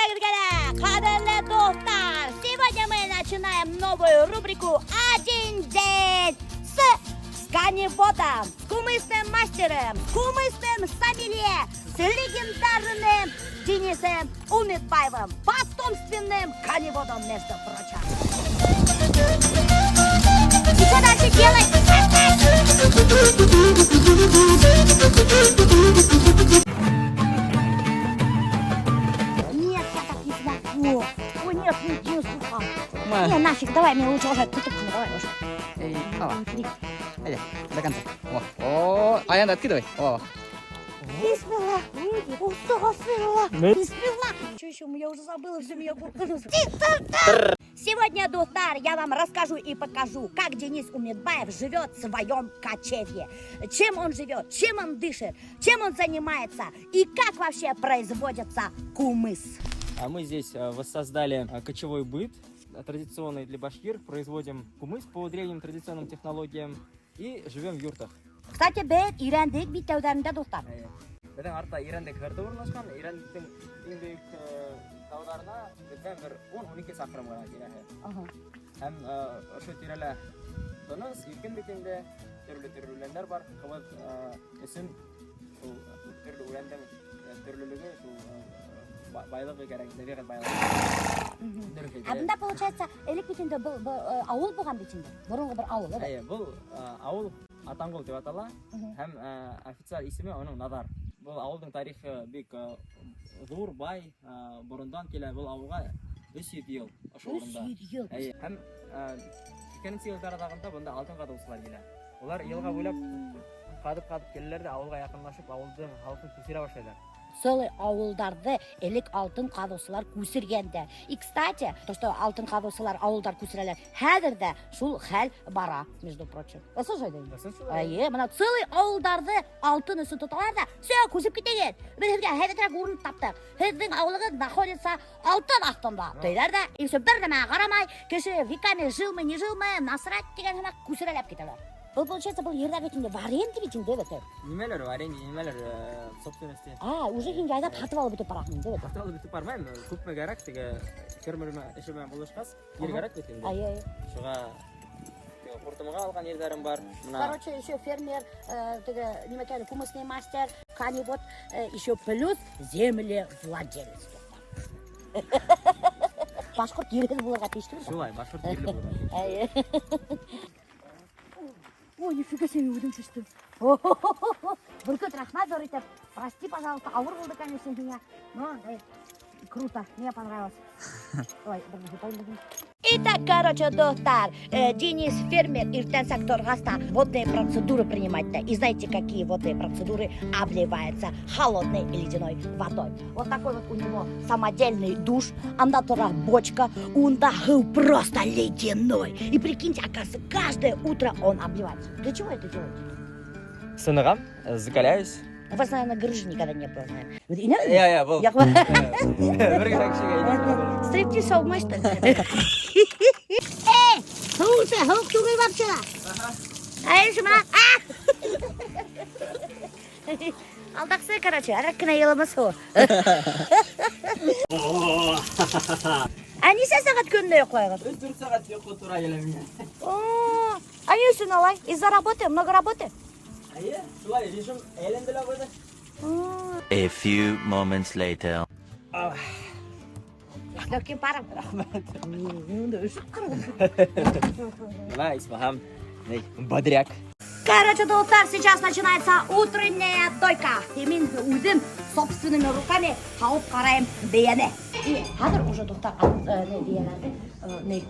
Бөтәгеҙгә лә, ҡәҙерле дуҫтар! Сегодня мы начинаем новую рубрику «Один день» с коневодом, с кумысным мастером, с кумысным сомелье, с легендарным Денисом Уметбаевым, потомственным коневодом, между прочим. И что дальше делать? Нет, я так не смогу. Ой, нет, нет, не слушай. Не, нафиг, давай, мне лучше уже. Давай уже. Эй, ава. Әйҙә, до конца. О, о, аяғыңды откидывай. О. Бисмилла. Астағфирулла. Бисмилла. Что еще? Я уже забыла, все меня. Сегодня, дуҫтар, я вам расскажу и покажу, как Денис Уметбаев живет в своем кочевье. Чем он живет, чем он дышит, чем он занимается и как вообще производится кумыс. А мы здесь воссоздали кочевой быт, традиционный для башкир, производим кумыс по древним традиционным технологиям и живем в юртах. Кстати, беҙ Ирәндек битләүҙәрендә, дуҫтар. Беҙҙең артта Ирәндек һырты урынлашҡан. Ирәндектең иң бейек тауҙарына беҙҙән бер 10-12 саҡрым ғына тирәһе. Һәм ошо тирәлә тыныс, иркен бит инде, төрлө-төрлө үләндәр бар. Ҡымыҙ өсөн шул төрлө үләндең төрлөлөгө, шул байлығы кәрәк, тәбиғәт байлығы. Дөрөҫ Ә әйтә. бында, получается, элек бит инде был, был ауыл булған бит инде. Боронғо бер ауыл, әйе? Эйе, был ауыл Атанғол тип атала һәм официаль исеме уның Наҙар. Был ауылдың тарихы бик ҙур, бай, борондан килә. Был ауылға 300 йыл ошо урында. 300 йыл. Эйе, һәм 80 йылдар аҙағында бында алтын ҡаҙыусылар килә. Улар йылға буйлап ҡаҙып-ҡаҙып киләләр ҙә ауылға яҡынлашып, ауылдың халҡын күсерә башлайҙар. Целый ауылдарҙы элек алтын ҡаҙыусылар күсергән дә. И, кстати, то, что алтын ҡаҙыусылар ауылдар күсерәләр, хәҙер ҙә шул хәл бара, между прочим. Ысын шулай. Эйе, бына целый ауылдарҙы алтын өсөн тоталар ҙа, все, күсеп китегеҙ. Беҙ һеҙгә һәйбәтерәк урын таптыҡ. Һеҙҙең ауылығыҙ находится алтын аҫтында. Тиҙәр ҙә, и все, бер нәмәгә ҡарамай, кеше веками жилмы, не жилмы, насрать тигән һымаҡ күсерәләп китәләр. Был, получается, был ерҙәр бит инде в аренде бит инде, бит. Нимәлер в аренде, нимәлер в собственности. А, уже һин яйлап һатып алып бөтөп бараһың инде, бит. Һатып алып бөтөп бармайым, күпме кәрәк, теге фермер эше менән булышҡас, ер кәрәк бит инде. Ай, ай. Шуға теге ҡуртымға алған ерҙәрем бар. Бына Короче, еще фермер, теге, нимәкәй, кумысный мастер, коневод, еще плюс землевладелец. Башҡорт ерһеҙ булырға тейеш түгел. Шулай, башҡорт ерле булырға. Эйе. Ой, нифига себе, үҙем шыштым. Бөркөт, рәхмәт ҙур итеп. Прости, пожалуйста, ауыр булды, конечно, һиңә. Но, круто, мне понравилось. Ой, бер. Итак, короче, дуҫтар, Денис фермер иртәнсәк торғас та водные процедуры принимать да. И знаете, какие водные процедуры? Обливается холодной ледяной водой. Вот такой вот у него самодельный душ, анда тора бочка, унда һыу просто ледяной. И прикиньте, оказывается, каждое утро он обливается. Для чего это делаете? Сынығам, закаляюсь. У вас, наверное, грыжи никогда не было, наверное. Инәме? Йә, йә, был. Яҡ- Бер генә кешегә инә. Стриптиз алмайсың. Эй, һыу, һыуыҡ түгел вообще. Ай, шума. Алдаҡсы, короче, әҙерәк кенә йылымы һыу. Ә нисә сәғәт көнөнә йоҡлайһығыҙ? 3-4 сәғәт йоҡо тура килә миңә. О, а ни өсөн алай? Из-за работы? Много работы? Эйе, шулай режим әйләнде лә ҡуйҙы. A few moments later. С легким паром. Рәхмәт. Бына исмаһам, ни, бодряк. Короче, дуҫтар, сейчас начинается утренняя дойка. И мин үҙем собственными руками һауып ҡарайым бейәне. И хәҙер уже, дуҫтар, ни, бейәләрҙе ни,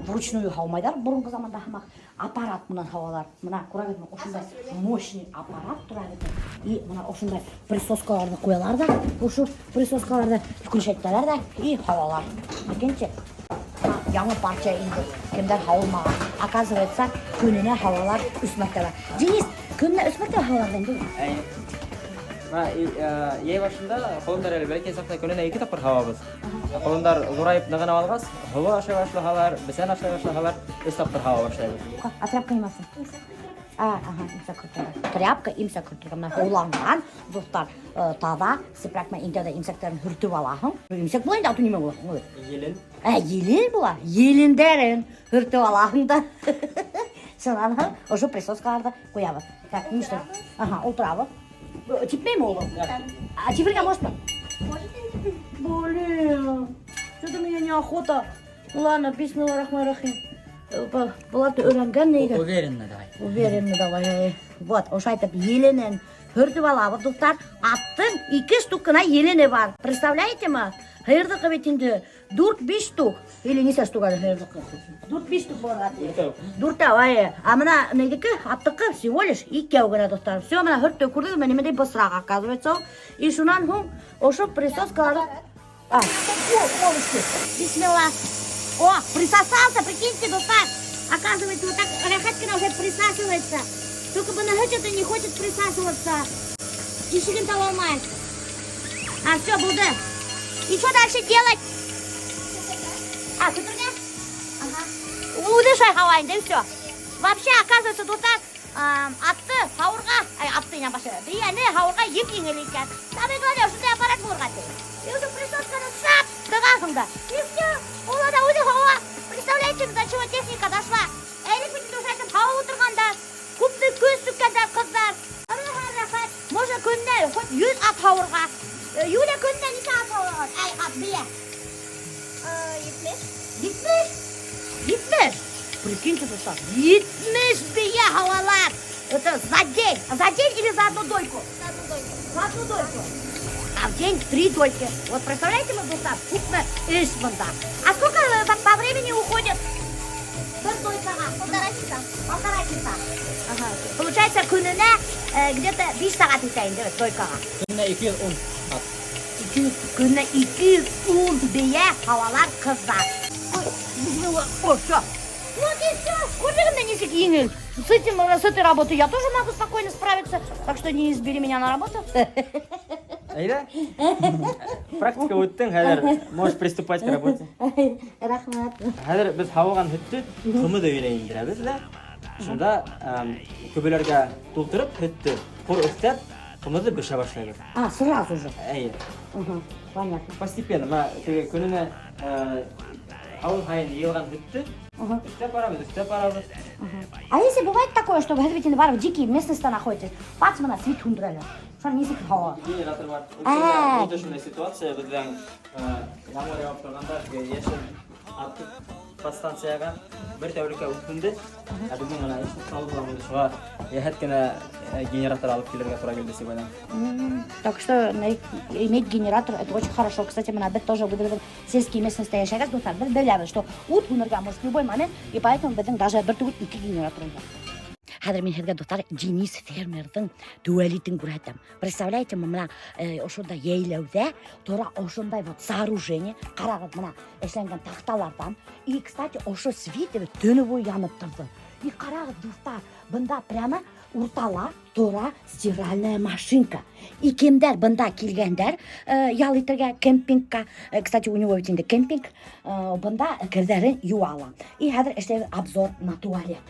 вручную һаумайҙар, боронғо заманда һымаҡ аппарат менән һауалар. Бына күрәгеҙме, ошондай мощный аппарат тора бит. И бына ошондай присоскаларҙы ҡуялар ҙа, ошо присоскаларҙы включать итәләр ҙә и һауалар. Прикиньте, яңы партия инде, кемдәр һауылмаған. Оказывается, көнөнә һауалар өс мәртәбә. Денис, көнөнә өс мәртәбә һауалар инде. Эйе. Бына йәй башында ҡолондар әле бәләкәй саҡта көнөнә ике тапҡыр һауабыҙ. Ҡолондар ҙурайып нығына алғас, һоло ашай башлаһалар, бесән ашай башлаһалар, өс тапҡыр һауа башлайбыҙ. А тряпка нимәсе? А, ага, имсәк һөртөргә. Тряпка имсәк һөртөргә. Бына һыуланған, дуҫтар, таҙа сепрәк менән иң тәүҙә имсәктәрен һөртөп алаһың. Имсәк була инде, а то нимә була? Ой. Елен. Ә, елен була. Елендәрен һөртөп алаһың да. Шунан һуң ошо присоскаларҙы ҡуябыҙ. Так, нишләп? Ага, ултырабыҙ. Типмәйме ул? А тибергә может? Блин, что-то мне неохота. Ладно, бисмиллахиррахманиррахим. Былар өйрәнгән нигә? Уверенно давай. Уверенно давай. Вот, ошайтып еленен һөртөп алабыҙ, дуҫтар. Аттың ике штук ҡына елене бар. Представляете ме? Һыйырҙыҡы бит инде дүрт-биш штук. Или нисә штук әле һыйырҙыҡы? Дүрт-биш штук булырға тейеш. Дүртәү. Дүртәү, әйе. А бына нейҙеке, аттыҡы всего лишь икәү генә, дуҫтар. Все, бына һөрттө, күрҙегеҙме, ниндәй бысраҡ, оказывается. И шунан һуң ошо присоскалары. А, о, полностью. Бисмилла. О, присосался, прикиньте, дуҫтар. Оказывается, вот так рәхәт кенә уже присасывается. Только быныһы что-то не хочет присасываться. Тишеген таба алмай. А, все, булды. И что дальше делать? А, көтөргә? Ага. Үҙе шулай һауа инде, и все. Вообще, оказывается, дуҫтар, атты һауырға, ай, атты инәм башы, бейәне һауырға еңел икән. Самое главное, ошондай аппарат булырға тейеш. И уже присосканы шап, тығаһың да. И все, ул ана үҙе һауа. Представляете, до чего техника дошла? Элек бит инде ошайтып һауып ултырғандар, күпме көс түккәндәр ҡыҙҙар. Рәхәт, рәхәт. Можно көнөнә хоть 100 ат һауырға. Юля көнөнә нисә ат һауырға? Ай, ат, бейә. 70. 70? 70? Прикиньте, дуҫтар, 70 бейә һауалар. Это за день. За день или за одну дойку? За одну дойку. За одну дойку. А в день 3 дойки. Вот представляете, мы, дуҫтар, күпме эш бында. А сколько по времени уходит? Бер дойкаға? Полтора часа. Полтора часа. Ага. Получается, көнөнә где-то 5 сәғәт итә инде дойкаға. Көнөнә 210 ат. 200, көнөнә 210 бейә һауалар ҡыҙҙар. Ой, бисмилла. О, все. Вот и все. Күрҙегеҙме, нисек еңел. С этим, с этой работой я тоже могу спокойно справиться. Так что не избери меня на работу. Әйҙә. Практика үттең, хәҙер можешь приступать к работе. Рәхмәт. Хәҙер беҙ һауылған һөттө ҡымыҙ өйөнә индерәбеҙ ҙә. Шунда күбеләргә тултырып һөттө, ҡор өҫтәп, ҡымыҙҙы бешә башлайбыҙ. А, сразу же. Әйе. Угу, понятно. Постепенно, бына теге көнөнә һауын һайын йыйылған һөттө өҫтәп барабыҙ, өҫтәп барабыҙ. А если бывает такое, что вы ведь в дикие местности находитесь, бац, бына свет һүндерәләр. Шунан нисек һауа? Генератор бар. Ә. Булды шундай ситуация, беҙҙең ямғыр яуып торғанда йәшел аттыҡ подстанцияға бер тәүлеккә ут һүнде. Ә беҙҙең бына эш туҡталды була, шуға йәһәт кенә генератор алып килергә тура килде Сибайҙан. Так что иметь генератор это очень хорошо. Кстати, бына беҙ тоже үҙебеҙҙең сельские местности йәшәгәс, дуҫтар, беҙ беләбеҙ, что ут һүнергә может в любой момент, и поэтому беҙҙең даже бер түгел ике генератор бар. Хәҙер мин һеҙгә, дуҫтар, Денис фермерҙың туалетын күрһәтәм. Представляете, бына ошондай йәйләүҙә тора ошондай вот сооружение. Ҡарағыҙ, бына эшләнгән таҡталарҙан. И, кстати, ошо свет төнө буйы янып торҙо. И ҡарағыҙ, дуҫтар, бында прямо уртала тора стиральная машинка. И кемдәр бында килгәндәр, ял итергә кемпингка. Кстати, у него ведь инде кемпинг. Бында керҙәрен йыуа ала. И хәҙер эшләйбеҙ обзор на туалет.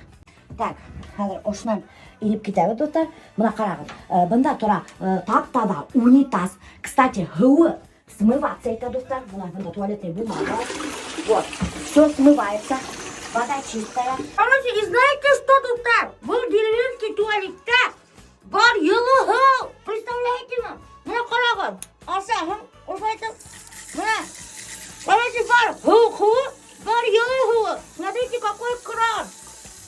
Так, хәҙер ошонан инеп китәбеҙ, дуҫтар. Бына ҡарағыҙ, бында тора тап-таҙа унитаз. Кстати, һыуы смываться итә, дуҫтар. Бына бында туалетная бумага. Вот, все смывается. Вода чистая. Короче, и знаете что, дуҫтар? Был деревенский туалетта бар йылы һыу. Представляете ме? Бына ҡарағыҙ. Асаһың, ошолайтып. Бына. Короче, бар һыу һыуы, бар йылы һыуы. Смотрите, какой кран.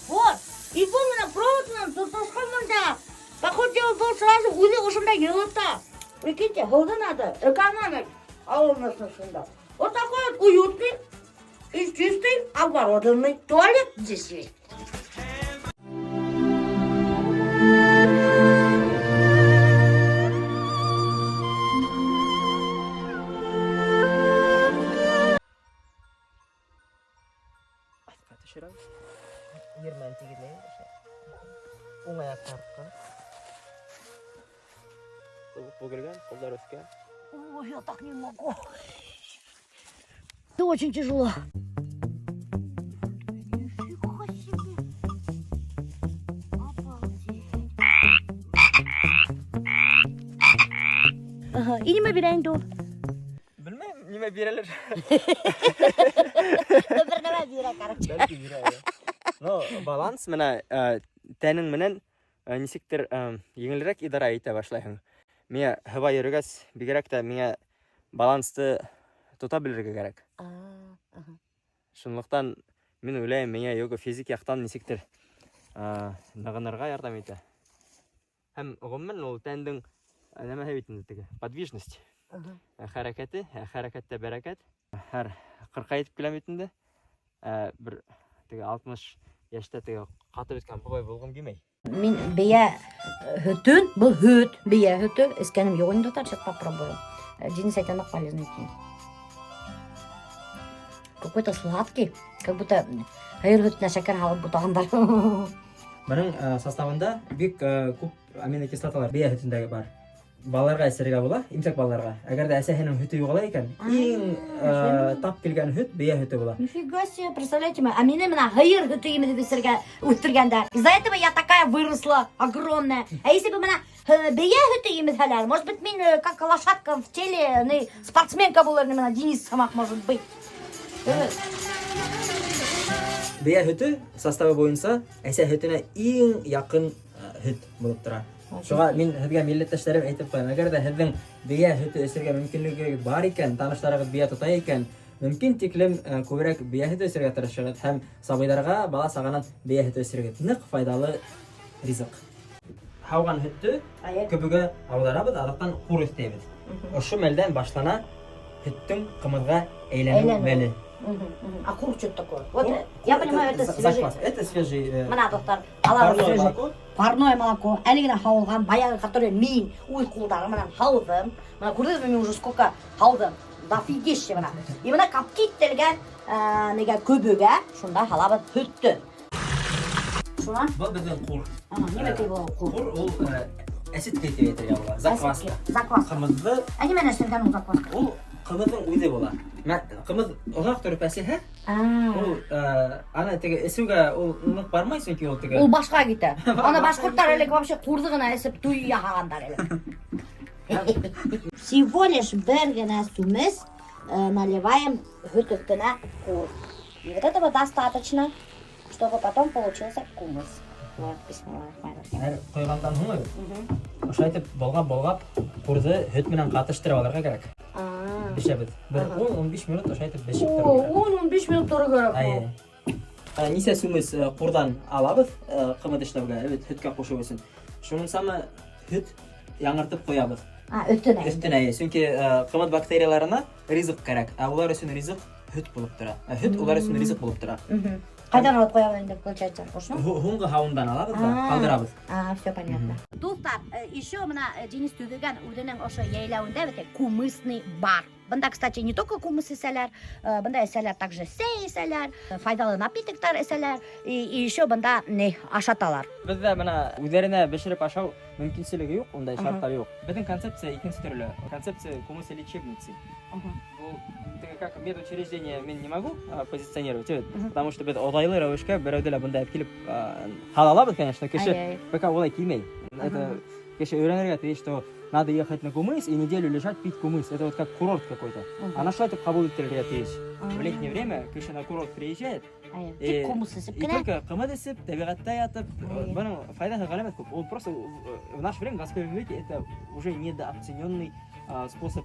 Вот. И был бына провод менән тоташҡан бында. Походу, дело был сразу үҙе ошонда йылыта. Прикиньте, һыуҙы надо экономить. Ауыл местностында. Вот такой вот уютный и чистый, оборудованный туалет здесь есть. Төшөрәбеҙ. Ер менән тигеҙләйбеҙ ошо. Уң аяҡ артҡа. Бөгөлгән, ҡулдар өҫкә. Ой, я так не могу. Это очень тяжело. Нифига себе. Обалдеть. Ага. И нимә бирә инде ул? Белмәйем, нимә бирәләр. Бер нәмә бирә, короче. Бәлки бирә. Но баланс менә тәнең менән нисектер еңелерәк идара итә башлайһың. Миңә һыуға йөрөгәс, бигерәк тә миңә балансты тота белергә кәрәк. Шунлыҡтан мин уйлайым, миңә йога физик яҡтан нисектер нығынырға ярҙам итә. Һәм ғөмүмән ул тәндең нәмәһе бит инде теге, подвижность. Хәрәкәте, хәрәкәттә бәрәкәт. Һәр 40-ҡа етеп киләм бит инде. Бер теге 60 йәштә теге ҡатып бөткән бабай булғым килмәй. Мин бейә һөтөн, был һөт, бейә һөтө, эскәнем юҡ инде, сейчас попробую. Денис әйтә, ныҡ полезный икән. Какой-то сладкий, как будто һыйыр һөтөнә шәкәр һалып бутағандар. Бының составында бик күп аминокислоталар бейә һөтөндәге бар. Балаларға эсергә була, имсәк балаларға. Әгәр ҙә әсәһенең һөтө юғала икән, иң тап килгән һөт бейә һөтө була. Нифига себе, представляете, а мине бына һыйыр һөтө имеҙеп эсергә үҫтергәндәр. Из-за этого я такая выросла, огромная. А если бы бына бейә һөтө имеҙһәләр, может быть, мин как лошадка в теле, не, спортсменка булыр инем, бына Денис һымаҡ, может быть. Бейә һөтө составы буйынса әсә һөтөнә иң яҡын һөт булып тора. Шуға мин һеҙгә, милләттәштәрем, әйтеп ҡуям, әгәр ҙә һеҙҙең бейә һөтө эсергә мөмкинлегегеҙ бар икән, таныштарығыҙ бейә тота икән, мөмкин тиклем күберәк бейә һөтө эсергә тырышығыҙ һәм сабыйҙарға бала сағанан бейә һөтө эсерегеҙ. Ныҡ файҙалы ризыҡ. Һауған һөттө көбөгә ауҙарабыҙ, аҙаҡтан ҡур өҫтәйбеҙ. Ошо мәлдән башлана һөттөң ҡымыҙға әйләнеү Әйләнеү. мәле. А ҡур что это такое? Вот, я понимаю, это свежий. Заквас. Это свежий Бына, дуҫтар, алар парное свежий. молоко. Парное молоко. Әле генә һауылған, баяғы, который мин үҙ ҡулдарым менән һауҙым. Бына күрҙегеҙме, мин уже сколько һауҙым. Дофигища бына. И бына коптителгән нигә көбөгә шунда һалабыҙ һөттө. Шунан, Был беҙҙең ҡур. Ага, нимәкәй был ҡур? Ҡур ул әсеткәй тип әйтергә була. Закваска. Закваска. Ҡымыҙҙы Ә нимәнән эшләнгән ул закваска? Ул ҡымыҙҙың үҙе була. Ҡымыҙ оҙаҡ тороп әсеһә, ул ана теге эсеүгә ул ныҡ бармай, сөнки ул теге Ул башҡа китә. Ана башҡорттар элек вообще ҡурҙы ғына эсеп туй яһағандар элек. Всего лишь бер генә сүмес наливаем һөт өҫтөнә ҡур. И вот этого достаточно, чтобы потом получился кумыс. Вот, бисмиллахиррахманиррахим. Һәр ҡойғандан һуң ошолай итеп болғап-болғап ҡурҙы һөт менән ҡатыштырып алырға кәрәк. Бешәбеҙ. Бер 10-15 минут ошолай итеп бешеп О, торор кәрәк. 10-15 минут торор кәрәк. Әйе. Нисә сүмес ҡурҙан алабыҙ ҡымыҙ эшләүгә, эйе, һөткә ҡушыу өсөн. Шуның самы һөт яңыртып ҡуябыҙ. А, өҫтөнә. Өҫтөнә, эйе. Сөнки ҡымыҙ бактерияларына ризыҡ кәрәк, ә улар өсөн ризыҡ һөт булып тора. Ә һөт улар өсөн ризыҡ булып тора. Ҡайҙан алып ҡуябыҙ инде, получается? Ошоно? Һуңғы һауындан алабыҙ да, А. ҡалдырабыҙ. А, все понятно. Дуҫтар, еще бына Денис төҙөгән үҙенең ошо йәйләүендә бит кумысный бар. Бында, кстати, не только кумыс эсәләр, бында эсәләр также сәй эсәләр, файҙалы напитоктар эсәләр, и еще бында не ашаталар. Беҙҙә бына үҙҙәренә бешереп ашау мөмкинселеге юҡ, ундай шарттар юҡ. Беҙҙең концепция икенсе төрлө. Концепция кумысолечебницы. Был теге как медучреждение мин не могу позиционировать, эйе, потому что беҙ оҙайлы рәүештә берәүҙе лә бында әп килеп һала алабыҙ, конечно, кеше Ай-яй. пока улай килмәй. Это кеше өйрәнергә тейеш, что надо ехать на кумыс и неделю лежать, пить кумыс. Это вот как курорт какой-то. Ана шулай итеп ҡабул иттерергә тейеш. В летнее время кеше на курорт приезжает, Ай, Тик кумыс эсеп и кенә. только ҡымыҙ эсеп, тәбиғәттә ятып, Ай. бының файҙаһы ғәләмәт күп. Ул просто в наше время, в 21 веке, это уже недооцененный способ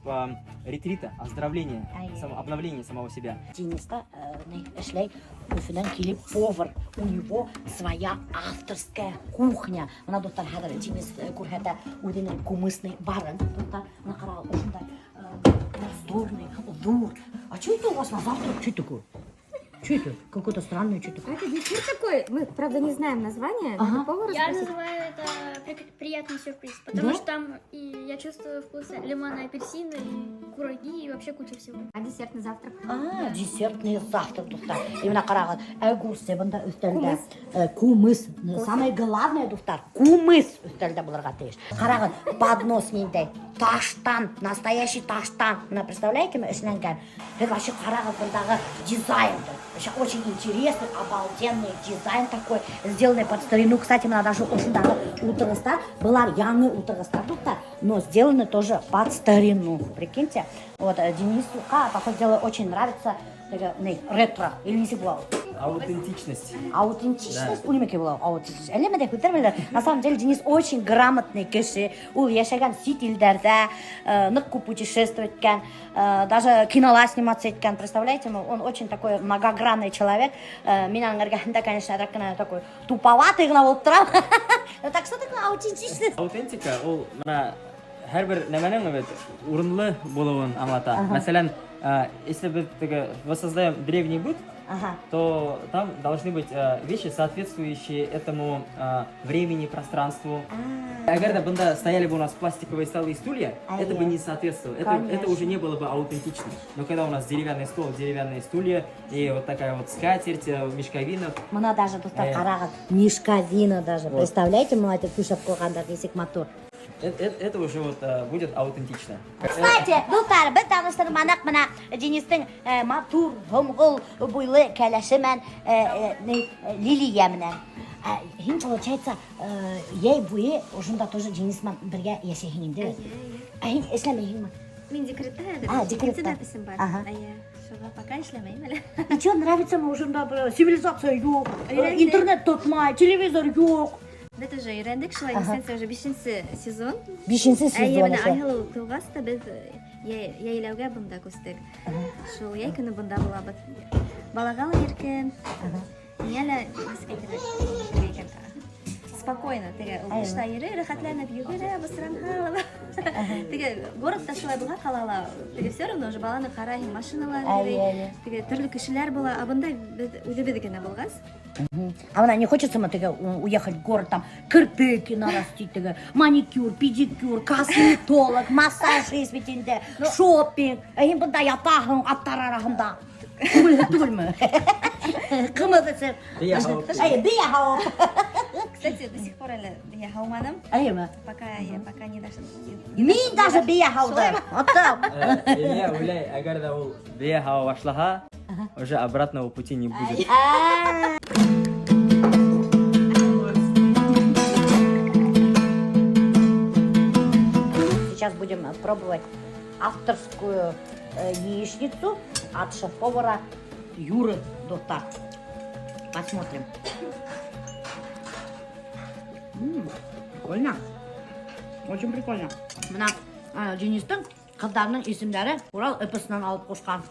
ретрита, оздоровления, Ай. обновления самого себя. Денис та не, эшләй Өфөнән килеп повар. У него своя авторская кухня. Бына, дуҫтар, хәҙер Денис күрһәтә үҙенең кумысный барын. Дуҫтар, бына ҡарағыҙ, ошондай просторный, ҙур. А что это у вас на завтрак? Что такое? Что это? Какое-то странное что такое. А это десерт такой. Мы, правда, не знаем название. Надо повара Я спросить. называю это приятный сюрприз, потому Да? что там и я чувствую вкус лимона, апельсина и Кураги и вообще куча всего. А десерт на завтрак? А, десертный завтрак, дуҫтар. И бына ҡарағыҙ, огурцы бында өҫтәлдә. Кумыс. Самое главное, дуҫтар, кумыс өҫтәлдә булырға тейеш. Ҡарағыҙ, поднос ниндәй. Таштан, настоящий таштан. Бына представляете, эшләнгән. Һеҙ вообще ҡарағыҙ бындағы дизайнды. Вообще очень интересный, обалденный дизайн такой, сделанный под старину. Кстати, бына даже ошондағы ултырғыстар, былар яңы ултырғыстар, дуҫтар, но сделаны тоже под старину. Прикиньте, вот Денисуға, по ходу дела, очень нравится теге, не, ретро, или нисек була? Аутентичность. Аутентичность? Ул нимәкәй була аутентичность? Әллә ниндәй һүҙҙәр белә. На самом деле Денис очень грамотный кеше. Ул йәшәгән сит илдәрҙә, ныҡ күп путешествовать иткән, даже кинола сниматься иткән. Представляете, он очень такой многогранный человек. Мин аның эргәһендә, конечно, әҙерәк кенә такой туповатый ғына булып торам. Так что такое аутентичность? Аутентика ул бына һәр бер нәмәнең бит урынлы булыуын аңлата. Мәҫәлән, если беҙ теге воссоздаем древний быт, то там должны быть вещи, соответствующие этому времени, пространству. Әгәр ҙә бында стояли бы у нас пластиковые столы и стулья, это бы не соответствовало. Это уже не было бы аутентично. Но когда у нас деревянный стол, деревянные стулья и вот такая вот скатерть, мешковина. Бына даже, дуҫтар, ҡарағыҙ, мешковина даже. Вот. Представляете, бына это түшәп ҡуйғандар, нисек матур. Это уже вот будет аутентично. Кстати, дуҫтар, беҙ таныштырманыҡ бына Денистең матур, һомғол буйлы кәләше менән, Лилия менән. Һин, получается, йәй буйы ошонда тоже Денис менән бергә йәшәйһең инде. Ә һин эшләмәйһеңме? Мин декретта әле. А, декретта. Записем бар. Эйе. Шуға пока эшләмәйем әле. И что, нравится ме ошонда бер цивилизация юҡ, Өйрәндек. Интернет тотмай, телевизор юҡ. Беҙ уже өйрәндек, шулай нисәнсе уже бишенсе сезон. Бишенсе Әйе, сезон. Бына Ошо. Айһылыу тыуғас та беҙ йәйләүгә бында күстек. Шул йәй көнө бында булабыҙ. Балаға ла иркен. Миңә лә нисек әйтергә икән? Спокойно, теге ул тышта йөрөй, рәхәтләнеп йүгерә, бысранһа. Теге городта шулай булһа, ҡалала, теге все равно уже баланы ҡарайһың, машиналар Әйе, йөрөй. Әйе. Теге төрлө кешеләр була, ә бында беҙ үҙебеҙ генә булғас. А бына не хочется ме теге уехать в город, там керпеки нарастить, теге маникюр, педикюр, косметолог, массажист бит инде, шопинг. Ә һин бында ятаһың аттар араһында. Күңелһеҙ түгелме? Ҡымыҙ эсеп. Бейә һауып. Әйе, бейә һауып. Кстати, до сих пор әле бейә һауманым. Әйеме? Пока я пока не дошла. Мин даже бейә һауҙым. Атам. Илья уйлай, әгәр ҙә ул бейә һауа башлаһа, уже обратного пути не будет. А. Сейчас будем пробовать авторскую яичницу от шеф-повара Юры Дуҫтар. Посмотрим. Прикольно. Очень прикольно. Бына Денистең ҡыҙҙарының исемдәре Урал эпосынан алып ҡушҡан.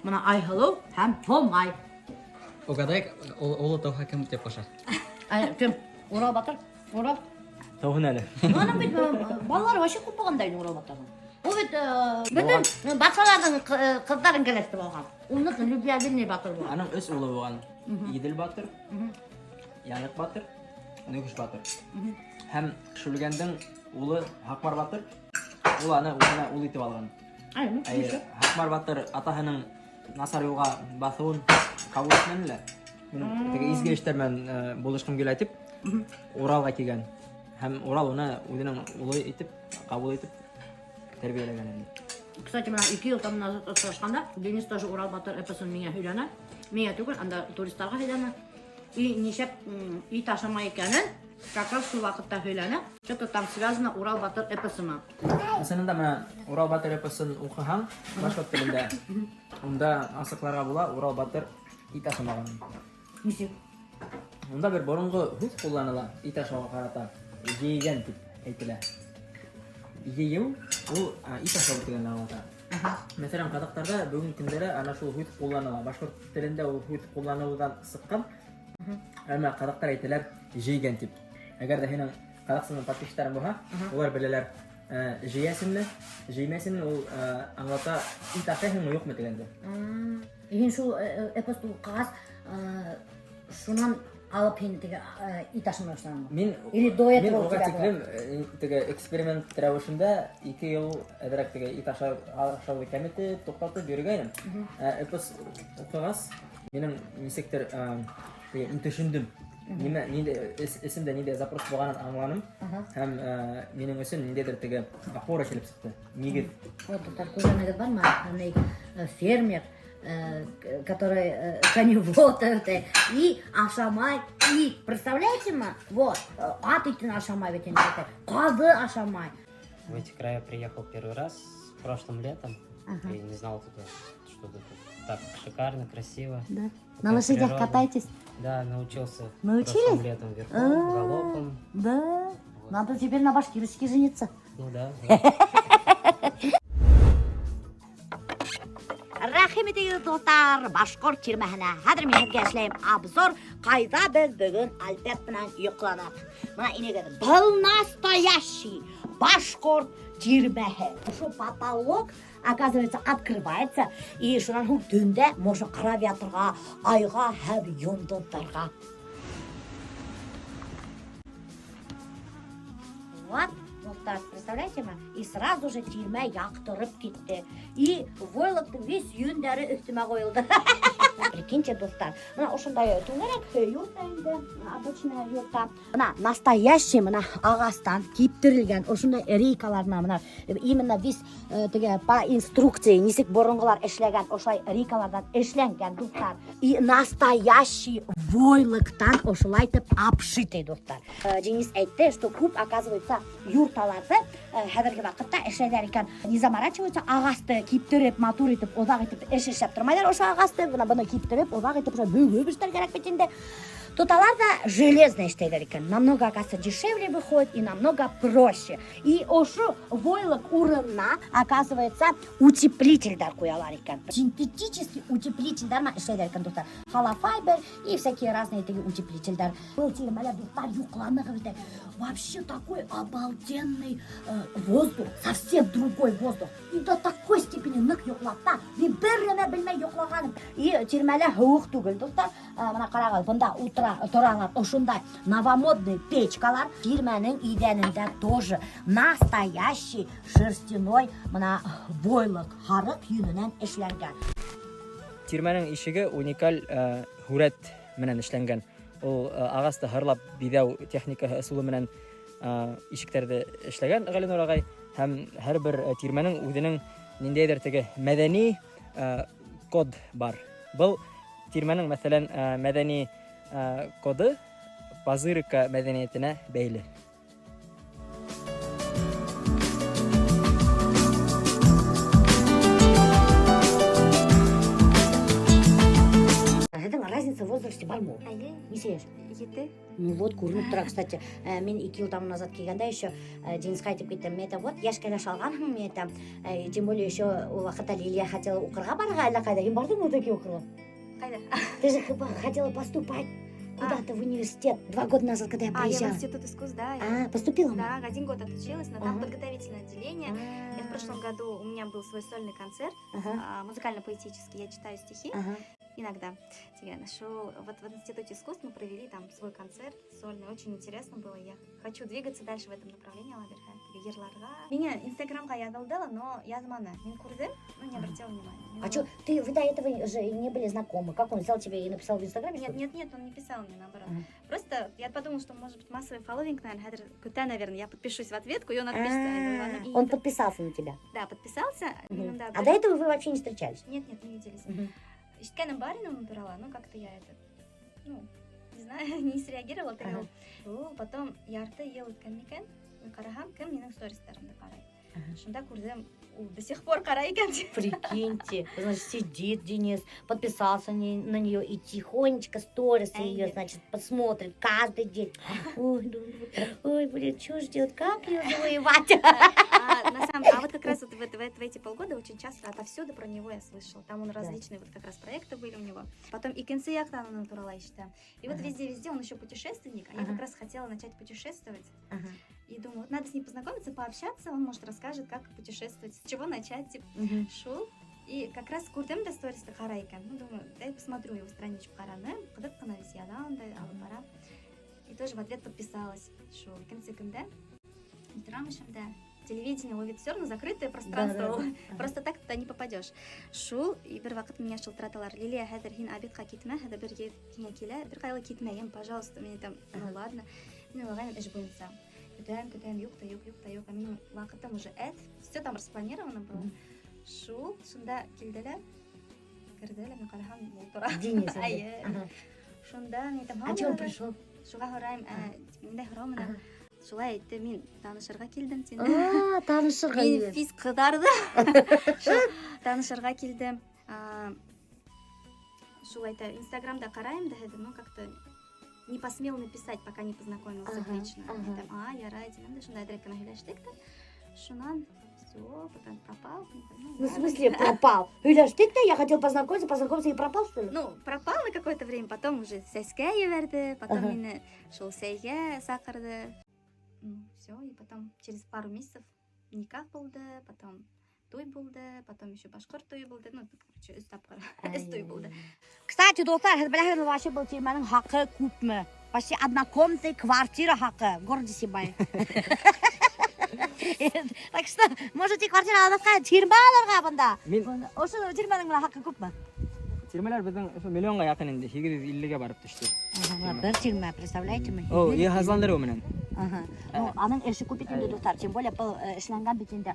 Бына Айһылыу һәм Һомай. Угадай, улы тыуһа кем тип ҡуша? Ә, кем? Урал батыр? Урал? Тыуһын әле. Уның бит балалары вообще күп булған да инде Урал батырҙың. Ул бит бөтөн батшаларҙың ҡыҙҙарын кәләш итеп алған. Уныҡ любвеобильный батыр булған. Аның өс улы булған. Иҙел батыр, Яныҡ батыр, Нөгөш батыр. Һәм Шүлгәндең улы Һаҡмар батыр, ул аны үҙенә ул итеп алған. Ай, ну, Әйе, ничего. Һаҡмар батыр атаһының насар юлға баҫыуын ҡабул итмәне лә. Мин теге изге эштәр менән булышҡым килә тип Уралға килгән. Һәм Урал уны үҙенең улы итеп ҡабул итеп тәрбиәләгән инде. Кстати, бына 2 йыл там назад осрашҡанда Денис тоже Урал батыр эпосын миңә һөйләне. Миңә түгел, анда туристарға һөйләне. И нисек ит ашамай икәнен как раз шул ваҡытта һөйләне. Что-то там связано Урал батыр эпосы менән. Ысынында бына Урал батыр эпосын уҡыһаң, башҡорт телендә, унда асыҡларға була Урал батыр ит ашамаған. Нисек? Унда бер боронғо һүҙ ҡулланыла ит ашауға ҡарата. Ейгән тип әйтелә. Ейеү ул ит ашау тигәнде аңлата. Мәҫәлән, ҡаҙаҡтарҙа бөгөнгө көндә лә ана шул һүҙ ҡулланыла. Башҡорт телендә ул һүҙ ҡулланыуҙан сыҡҡан. Әммә ҡаҙаҡтар әйтәләр жейгән тип. Әгәр ҙә һинең Ҡаҙағстандың подписчиктарың булһа, улар беләләр, жейәсеңме, жеймәйсеңме, ул аңлата ит ашайһыңмы, юҡмы тигәнде. Һин шул эпосты уҡығас, шунан Алып һин теге ит ашамай башланыңмы? Мин Или до мин этого у уға тебя было? тиклем теге эксперимент рәүешендә 2 йыл әҙерәк теге ит ашауҙы кәметеп, туҡтатып йөрөгәйнем. Эпос уҡығас, минең нисектер теге мин төшөндөм. Нимә, ниндәй эсемдә ниндәй запрос булғанын аңланым. Һәм минең өсөн ниндәйҙер теге опора килеп сыҡты. Нигеҙ. Вот, дуҫтар, күргәнегеҙ бармы? Андай фермер, который коневод это, и ашамай ит. Представляете ма? Вот, ат итен ашамай бит инде, это, ҡаҙы ашамай. В эти края приехал первый раз прошлым летом. Ага. И не знал туда, что тут так шикарно, красиво. Да. Такая На лошадях природа. катаетесь? Да, научился. Научились? Прошлым летом верхом, А. галопом. Да. Вот. Надо теперь на башкирочке жениться. Ну да. Да. Рәхим итегеҙ, дуҫтар, башҡорт тирмәһенә. Хәҙер мин һеҙгә эшләйем обзор, ҡайҙа беҙ бөгөн Альберт менән йоҡланыҡ. Бына инегеҙ, был настоящий башҡорт тирмәһе. Ошо потолок, оказывается, открывается, и шунан һуң төндә можно ҡарап ятырға айға һәм йондоҙҙарға. Вот, дуҫтар, представляете ма? И сразу же тирмә яҡтырып китте. И войлоктың весь йөндәре өҫтөмә ҡойолдо. Прикиньте, дуҫтар, бына ошондай түңәрәк юрта инде, обычная юрта. Бына настоящий бына ағастан киптерелгән ошондай рейкаларына бына именно весь теге по инструкции нисек боронғолар эшләгән, ошолай рейкаларҙан эшләнгән, дуҫтар. И настоящий войлоктан ошолай итеп обшитый, дуҫтар. Денис әйтте, что күп, оказывается, юрталарҙы хәҙерге ваҡытта эшләйҙәр икән. Не заморачиваются, ағасты киптереп, матур итеп, оҙаҡ итеп эш эшләп тормайҙар ошо ағасты, бына быны киптереп, оҙаҡ итеп ошо бөгөп эшләр кәрәк бит инде. Тоталар да железно эшләйҙәр икән. Намного, оказывается, дешевле выходит и намного проще. И ошо войлок урынына, оказывается, утеплительдәр ҡуялар икән. Синтетический утеплительдәр менән эшләйҙәр икән, дуҫтар. Холофайбер и всякие разные такие утеплительдәр. Был тирмәлә, дуҫтар, йоҡланыҡ бит. Вообще такой обалденный воздух, совсем другой воздух. И до такой степени ныҡ йоҡлата. Мин бер нәмә белмәй йоҡлағаным. И тирмәлә һыуыҡ түгел, дуҫтар. Бына ҡарағыҙ, бында ултыра торалар ошондай новомодный печкалар. Тирмәнең иҙәнендә тоже настоящий шерстяной бына войлок, һарыҡ йөнөнән эшләнгән. Тирмәнең ишеге уникаль һүрәт менән эшләнгән. Ул ағасты һырлап биҙәү техникаһы ысулы менән ишектәрҙе эшләгән Ғәлинур ағай. Һәм һәр бер тирмәнең үҙенең ниндәйҙер теге мәҙәни код бар. Был тирмәнең, мәҫәлән, мәҙәни коды Пазырыка мәҙәниәтенә бәйле. Һеҙҙең разница в возрасте бармы? Эйе. Нисә йәш? 7. Ну вот, күренеп тора, кстати. Мин 2 йыл тому назад килгәндә еще Денисҡа әйтеп киттем. Мин әйтәм, вот, йәш кәләш алғанһың, мин әйтәм. Тем более еще ул ваҡытта Лилия хотела уҡырға барырға әллә ҡайҙа. Һин барҙыңмы таки уҡырға? Ҡайҙа? Ты же хотела поступать куда-то в университет 2 года назад, когда я А, я в приезжала. институт искусств, да. Я А, поступила? Да, 1 год отучилась, но там Ага. подготовительное отделение. Я в прошлом году, у меня был свой сольный концерт, Ага. музыкально-поэтический, я читаю стихи. Ага. Иногда. Я нашел, вот в Институте искусств мы провели там свой концерт сольный, очень интересно было, я хочу двигаться дальше в этом направлении, Алла бирһә. Йырларға. Миңә Инстаграмға яҙылды ла, но яҙманы. Мин күрҙем, но не обратила внимания. Мин А чё, ты, вы до этого же не были знакомы? Как он взял тебе и написал в Инстаграме, Нет, что ли? нет, нет, он не писал мне, наоборот. Ага. Просто я подумала, что, может быть, массовый фолловинг, наверное, хәҙер көтә, наверное, я подпишусь в ответку, и он отпишется. Я думаю, ладно, и Он подписался на тебя? Да, подписался. Мгм. Ну, да, А до этого вы вообще не встречались? Нет, нет, не виделись. Мгм. Ишеткәнем бар ине уның турала, но как-то я это, ну, не знаю, не среагировала. Ага. Теге ул, потом ярты йыл үткән микән, мин ҡараһам, кем минең стористарымды ҡарай. Ага. Шунда күрҙем, ул до сих пор ҡарай икән. Прикиньте, значит, сидит Денис, подписался на нее и тихонечко сторисы ее, Ай. значит, посмотрит каждый день. Ой, думаю, ой, блин, что ж делать, как ее завоевать? А, на самом, а вот как раз вот в эти полгода очень часто отовсюду про него я слышала. Там он Да. различные вот как раз проекты были у него. Потом и икенсе яҡтан уның турала ишетәм. И вот Ага. везде-везде он еще путешественник, а я Ага. как раз хотела начать путешествовать. Ага. И думаю, вот надо с ним познакомиться, пообщаться, он, может, расскажет, как путешествовать, с чего начать, типа, Мгм. шел. И как раз күрҙем дә стористы ҡарай икән. Ну, думаю, дай посмотрю его страничку, ҡараным. Ҡыҙыҡ ҡына весь яҙа унда, алып бара. И тоже в ответ подписалась. Шул икенсе көндә ултырам эшемдә. Телевидение ул бит все равно закрытое пространство. Да, ул. Просто так туда не попадешь. Шул, и бер ваҡыт миңә шылтыраталар. Лилия, хәҙер һин обедҡа китмә, хәҙер бер егет һиңә килә, бер ҡайҙа ла китмәйем, пожалуйста. Мин әйтәм, ну ладно. Мин уйлағайным эш буйынса. Көтәм, көтәм, юҡ та юҡ, юҡ та юҡ. А минең ваҡытым уже әҙ, все там распланировано было. Шул, шунда килде лә, керҙе лә, мин ҡараһам, ултыра. Денис. Эйе. Ага. Шунда мин әйтәм, А че он пришел? Шуға һорайым, ә, ниндәй һорау менән? Шулай әйтте, мин танышырға килдем тине. А, танышырға Мин килгән. весь ҡыҙарҙы. Шул танышырға килдем. А, Шул әйтә, Инстаграмда ҡарайым да һеҙҙе, но как-то не посмел написать, пока не познакомился лично. Әйтәм, а, ярай, тинем дә, шунда әҙерәк кенә һөйләштек тә. Шунан все, потом пропал. Ну, Ну, в ладно. смысле пропал? Һөйләштек тә, я хотел познакомиться, познакомиться и пропал, что ли? Ну, пропал на какое-то время, потом уже сәскә ебәрҙе, потом мине шул сәйгә саҡырҙы. Ну, все, и потом через пару месяцев никах булды, потом туй булды, потом еще башҡорт туйы булды. Ну, короче, өс тапҡыр, өс туй булды. Кстати, дуҫтар, һеҙ беләһегеҙме вообще был тирмәнең хаҡы күпме? Почти однокомнатный квартира хаҡы в городе Сибай. Так что можете квартира алмаҫҡа, тирмә алырға бында. Мин Ошо тирмәнең бына хаҡы күпме? Тирмәләр беҙҙең ошо миллионға яҡын инде, 850-гә барып төштө. Бер тирмә, представляете мы? О, йыһазландырыу менән. Ага. Ну, аның эше күп бит инде, дуҫтар. Тем более был эшләнгән бит инде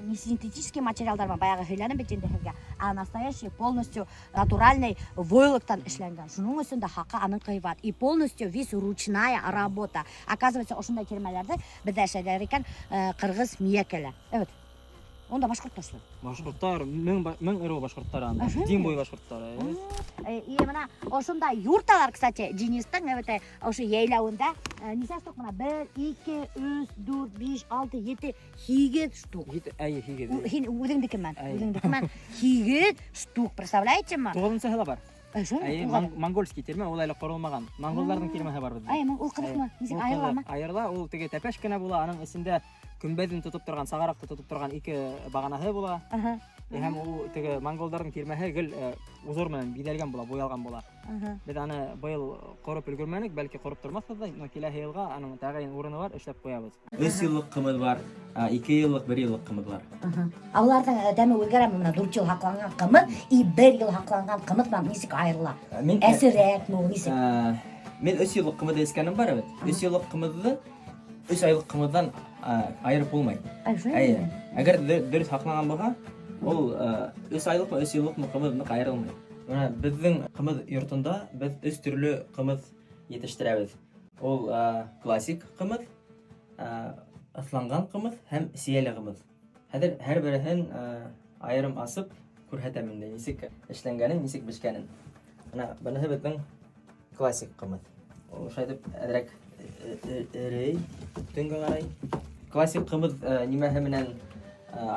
не синтетический материалдар бар, баяғы һөйләнем бит инде һеҙгә, а настоящий полностью натуральный войлоктан эшләнгән. Шуның өсөн дә хаҡы аның ҡыйбат. И полностью весь ручная работа. Оказывается, ошондай тирмәләрҙе беҙҙә эшләйҙәр икән ҡырғыҙ миәкәлә. Evet. Унда башҡорттар эшләй. Башҡорттар, мең мең ырыу башҡорттар анда. Әһә. Дим буйы башҡорттар. И бына ошонда юрталар, кстати, Денистың evet, ошо йәйләүендә нисә штук бына? Бер, ике, өс, дүрт, биш, алты, ете, һигеҙ штук. Ете, әйе, һигеҙ. Һин үҙеңдеке менән, Әйе. үҙеңдеке менән һигеҙ штук, представляете ме? Туғыҙынсыһы ла бар. Шул Әйе, монгольский тирмә, ул әле ҡоролмаған. Монголдарҙың тирмәһе бар беҙҙә. Әй, ул ҡыҙыҡмы? Нисек Ул айырыламы? ҡыҙыҡ. Айырыла, ул теге тәпәш кенә була, аның эсендә көмбәҙен тотоп торған, сағараҡты тотоп торған ике бағанаһы була. Һәм ул теге монголдарҙың тирмәһе гел узор менән биҙәлгән була, буялған була. Беҙ аны быйыл ҡороп өлгөрмәнек, бәлки ҡороп тормаҫбыҙ ҙа, но киләһе йылға аның тәғәйен урыны бар, эшләп ҡуябыҙ. 3 йыллыҡ ҡымыҙ бар, 2 йыллыҡ, 1 йыллыҡ ҡымыҙ бар. Ә уларҙың тәме үҙгәрәме? Бына 4 йыл һаҡланған ҡымыҙ и 1 йыл һаҡланған ҡымыҙ менән нисек айырыла? Мин Әсерәкме ул, нисек? Мин 3 йыллыҡ ҡымыҙ эскәнем бар бит. 3 йыллыҡ ҡымыҙҙы 3 айлыҡ ҡымыҙҙан айырып булмай. Ай, шулай Әйе. Әгәр дөрөҫ һаҡланған булһа, ул 3 айлыҡмы, 3 йыллыҡмы ҡымыҙ ныҡ айырылмай. Бына беҙҙең ҡымыҙ йортонда беҙ 3 төрлө ҡымыҙ етештерәбеҙ. Ул классик ҡымыҙ, ыҫланған ҡымыҙ һәм сейәле ҡымыҙ. Хәҙер һәр береһен айырым асып күрһәтәм инде, нисек эшләнгәнен, нисек бешкәнен. Бына быныһы беҙҙең классик ҡымыҙ. Ул шулай итеп әҙерәк эрей, төнгә ҡарай. Классик ҡымыҙ нимәһе менән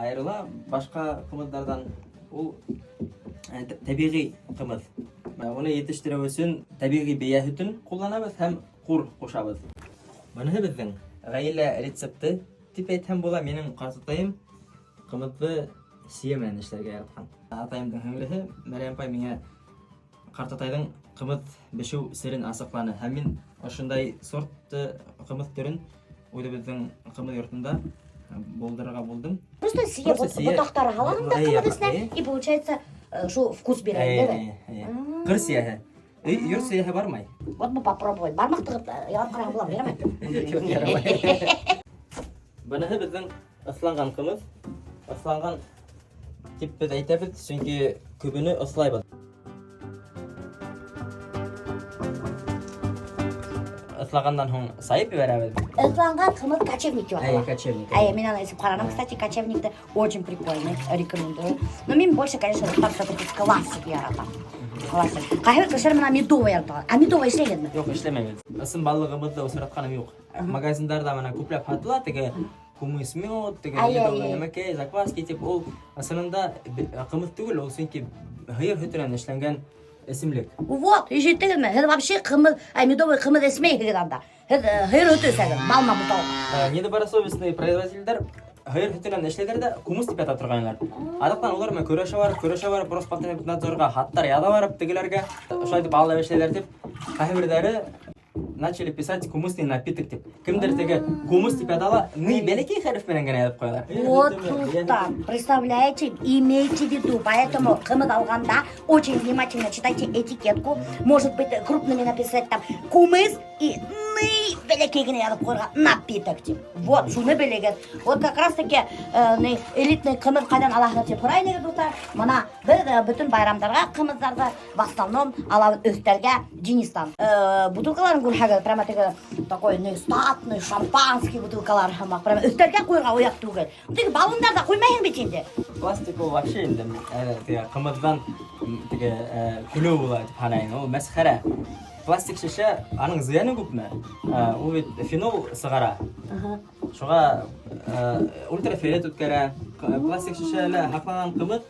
айырыла башҡа ҡымыҙҙарҙан? Ул тәбиғи ҡымыҙ. Уны етештереү өсөн тәбиғи бейә һөтөн ҡулланабыҙ һәм ҡур ҡушабыҙ. Быныһы беҙҙең ғаилә рецепты тип әйтһәм була. Минең ҡартатайым ҡымыҙҙы сейә менән эшләргә яратҡан. Атайымдың һеңлеһе Мәрйәм апай миңә ҡартатайҙың ҡымыҙ бешеү серен асыҡланы. Һәм мин ошондай сортты ҡымыҙ төрөн үҙебеҙҙең ҡымыҙ йортонда булдырырға булдым. Просто сейә Просто сейә. ботаҡтары һалаһың да Әйе, ҡымыҙ эсенә, әйе. и получается шул вкус бирә, Әйе, әйе. әйе, әйе. Ҡыр сейәһе. Өй йорт сейәһе бармай. Вот бы попробовать. Бармаҡ тығып ялап ҡараһаң буламы, ярамай? Юҡ, ярамай. Быныһы беҙҙең ыҫланған ҡымыҙ. Ыҫланған тип беҙ әйтәбеҙ, сөнки көбөнө ыҫлайбыҙ. Ыҫлағандан һуң сайып ебәрәбеҙ. Ыҫланған ҡымыҙ кочевник тип Әйе, атала. кочевник. Әйе, мин аны эсеп ҡараным, кстати, кочевникты очень прикольный, рекомендую. Но мин больше, конечно, дуҫтар, все-таки классик яратам. Классик. Ҡайһы бер кешеләр бына медовый ярата. А медовый эшләгәнме? Юҡ, эшләмәйбеҙ. Ысын баллы ҡымыҙҙы осратҡаным юҡ. Магазиндарҙа бына күпләп һатыла, теге кумыс мед, теге Ай, медовый ай, ай. нәмәкәй, закваски тип ул ысынында ҡымыҙ түгел, ул сөнки һыйыр һөтөнән эшләнгән эсемлек. Вот, ишеттегеҙме? Һеҙ вообще ҡымыҙ, ай, медовый ҡымыҙ эсмәйһегеҙ анда. Һеҙ һыйыр һөтө эсәгеҙ, бал менән буталып. Недобросовестный производителдәр Һыйыр һөтөнән эшләйҙәр ҙә кумыс тип ята торғайнылар. Аҙаҡтан улар менән көрәшә барып, көрәшә барып, Роспотребнадзорға хаттар яҙа барып тегеләргә, ошолай итеп алдап эшләйҙәр тип, ҡайһы берҙәре начали писать кумысный напиток тип. Кемдер теге кумыс тип ята ла, ный бәләкәй хәреф менән генә яҙып ҡуялар. Вот дуҫтар, представляете, имейте в виду, поэтому ҡымыҙ алғанда очень внимательно читайте этикетку. Может быть, крупными написать там кумыс и ный бәләкәй генә яҙып ҡуйырға напиток тип. Вот, шуны белегеҙ. Вот как раз таки ни, элитный ҡымыҙ ҡайҙан алаһығыҙ тип һорай инегеҙ, дуҫтар. Мына беҙ бөтөн байрамдарға ҡымыҙҙарҙы в основном алабыҙ өҫтәлгә Денистан. Бутылкаларын күрһәгеҙ, прямо теге такой ни, статный шампанский бутылкалар һымаҡ. Прямо өҫтәлгә ҡуйырға оят түгел. Теге баллондарҙа ҡуймайһың бит инде. Пластик ул вообще инде теге ҡымыҙҙан теге көлөү була тип һанайым. Ул мәсхәрә. Пластик шешә аның зыяны күпме? Ул бит фенол сығара. Шуға ультрафиолет үткәрә. Пластик шешәлә һаҡланған ҡымыҙ,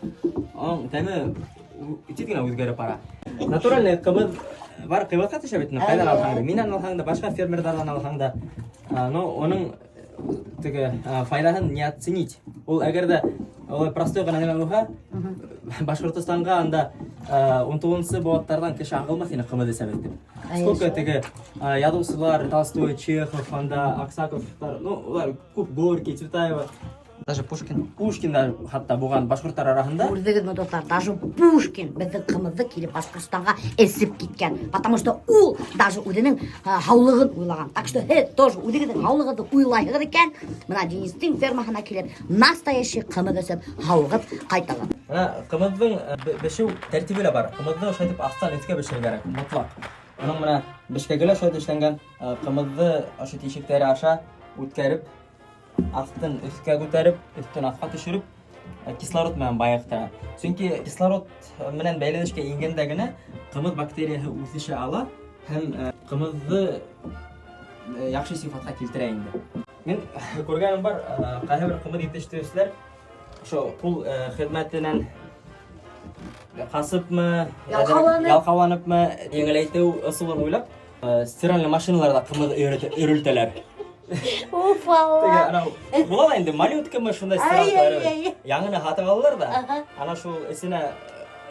уның тәме тиҙ генә үҙгәреп бара. Натуральный ҡымыҙ бар ҡыйбатҡа төшә бит инде. Ҡайҙан алһаң да, минән алһаң да, башҡа фермерҙарҙан алһаң да, но уның теге файҙаһын не оценить. Ул әгәр ҙә улай простой ғына нәмә булһа, Башҡортостанға анда 19-нсы быуаттарҙан кеше ағылмаҫ ине ҡымыҙ эсәбеҙ тип. Сколько теге яҙыусылар, Толстой, Чехов, анда Аксаковтар, ну, улар күп, Горький, Цветаева. Даже Пушкин. Пушкин да хатта булған башҡорттар араһында. Күрҙегеҙме, дуҫтар, даже Пушкин беҙҙең ҡымыҙҙы килеп Башҡортостанға эсеп киткән. Потому что ул даже үҙенең һаулығын уйлаған. Так что һеҙ тоже үҙегеҙҙең һаулығығыҙҙы уйлайһығыҙ икән, мына Денистең фермаһына килеп, настоящий ҡымыҙ эсеп, һауығып ҡайтығыҙ. Мына ҡымыҙҙың бешеү тәртибе лә бар. Ҡымыҙҙы ошолай итеп аҫтан өҫкә бешерергә кәрәк, мотлаҡ. Уның мына бешкәге лә шулай эшләнгән, ҡымыҙҙы ошо тишектәре аша үткәреп, аҫтын өҫкә күтәреп, өҫтөн аҫҡа төшөрөп, кислород менән байыҡтыра. Сөнки кислород менән бәйләнешкә ингәндә генә ҡымыҙ бактерияһы үҫешә ала һәм ҡымыҙҙы яҡшы сифатҡа килтерә инде. Мин күргәнем бар, ҡайһы бер ҡымыҙ етештереүселәр ошо ҡул хеҙмәтенән ҡасыпмы, Ялҡауланып. ялҡауланыпмы, еңеләйтеү ысулын уйлап, стиральный машиналарҙа ҡымыҙ өрөлтәләр. Уф, Алла. Теге, анау, була ла инде малюткамы шундай стиралкалар. Ай, ай, ай. Яңыны һатып алалар ҙа, Ага. ана шул эсенә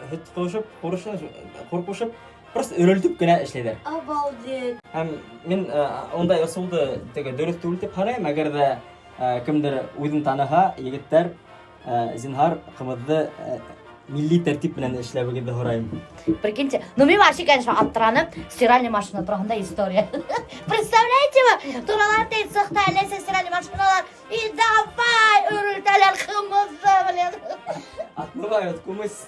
һөт ҡушып, ҡур ҡушып, просто өрөлтөп кенә эшләйҙәр. Обалдеть. Һәм мин ундай ысулды теге дөрөҫ түгел тип һанайым, әгәр ҙә кемдер үҙен таныһа, егеттәр, зинһар ҡымыҙҙы милли тәртип менән эшләүегеҙҙе һорайым. Прикиньте, ну мин вообще, конечно, аптыраным, стиральный машина тураһында история. Представляете вы, торалар тей цехта әләсә стиральный машиналар, и давай өрөлтәләр ҡымыҙҙы, блин. Отмывают кумыс.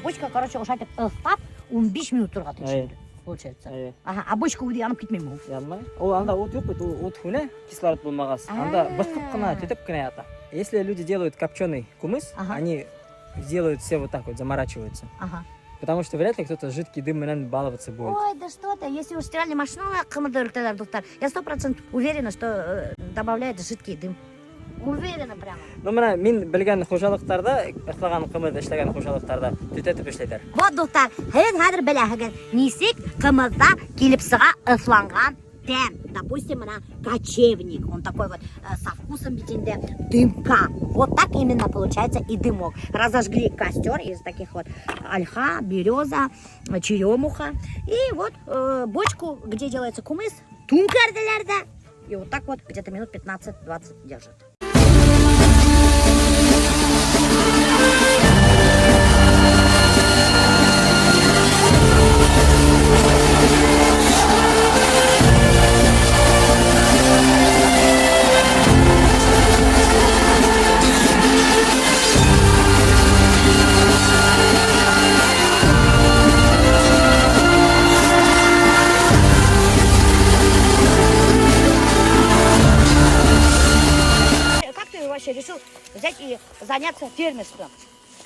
Бочка, короче, ошайтып ыҫлап, 15 минут торға тейеш Әйе. инде, получается. Әйе. Ага, а бочка үҙе янып китмәйме ул? Янмай. Ул анда ут юҡ бит, ул ут һүнә, кислород булмағас. Анда быҫҡып ҡына, төтөп кенә ята. Если люди делают копченый кумыс, Ага. они делают все вот так вот, заморачиваются. Ага. Потому что вряд ли кто-то жидкий дым менән баловаться будет. Ой, да что ты, если уж стиральная машина ҡымыҙҙы өрөлтәләр, дуҫтар, я 100% уверена, что добавляет жидкий дым. Уверена прямо. Ну, мына мин белгән хужалыҡтарҙа, ыҫлаған ҡымыҙ эшләгән хужалыҡтарҙа төтәтеп эшләйҙәр. Вот, дуҫтар, һеҙ хәҙер беләһегеҙ, нисек ҡымыҙҙа килеп сыға ыҫланған тәм. Допустим, мына кочевник, он такой вот со вкусом бит инде дымка. Вот так именно получается и дымок. Разожгли костер из таких вот ольха, береза, черемуха. И вот бочку, где делается кумыс, түңкәрҙеләр ҙә. И вот так вот где-то минут 15-20 держит. Как ты вообще решил взять и заняться фермерством?